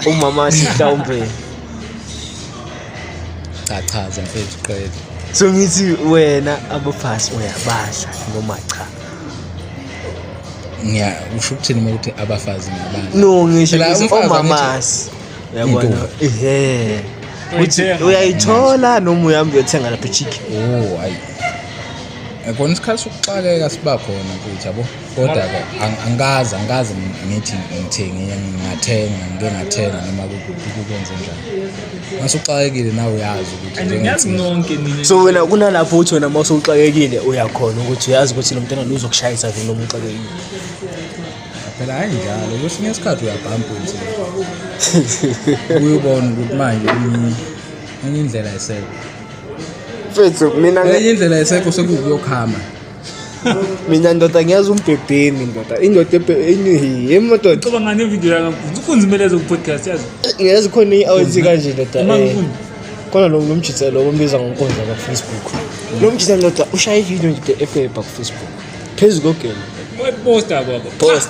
Umama mhlawumbe. Cha, chaza mfethu, qeda. So ngithi wena abafazi uyabadla noma cha? Ngiya usho ukuthini uma ukuthi abafazi ngiyabadla? No, ngisho Phela ngithi umfazi omamasi. Uyabona? Intombi. Ehhe. Uthi Uyayithenga. uyayithola noma uyahamba uyothenga lapha e-chicken? Oh, hayi. Kona isikhathi sokuxakeka siba khona mfethu, yabo. Kodwa-ke angikaze ngithi ngithengile, ngingathenga, ngike ngathenga noma kukwenze njani. Mase uxakekile nawe uyazi ukuthi And ngiyazi njengensizwa. nonke nina. So wena kunalapho uthi wena uma usewuxakekile uyakhona ukuthi uyazi ukuthi lo mntwana lo uzokushayisa vele noma uxakekile. Phela hayi njalo, kwesinye isikhathi uyabhampa insizwa. Uyubona ukuthi manje enye indlela ayisekho. Mfethu mina Enye indlela ayisekho, sekuwukuyokhama. Mina ndoda ngiyazi umbhebheni ndoda. Indoda ebhe imoto. Ucabanga ngevidiyo yakaNkunzi. UNkunzi kumele eze ku-podcast, yazi. Ngiyazi khona i-awensi kanje ndoda. Uma eh. Nkunzi. Khona lo mjitha lo bombiza ngoNkunzi ku Facebook. Lo mjitha ndoda ushaya ivideo nje ephepha ku Facebook. Phezu kogelo. Posta baba. Post.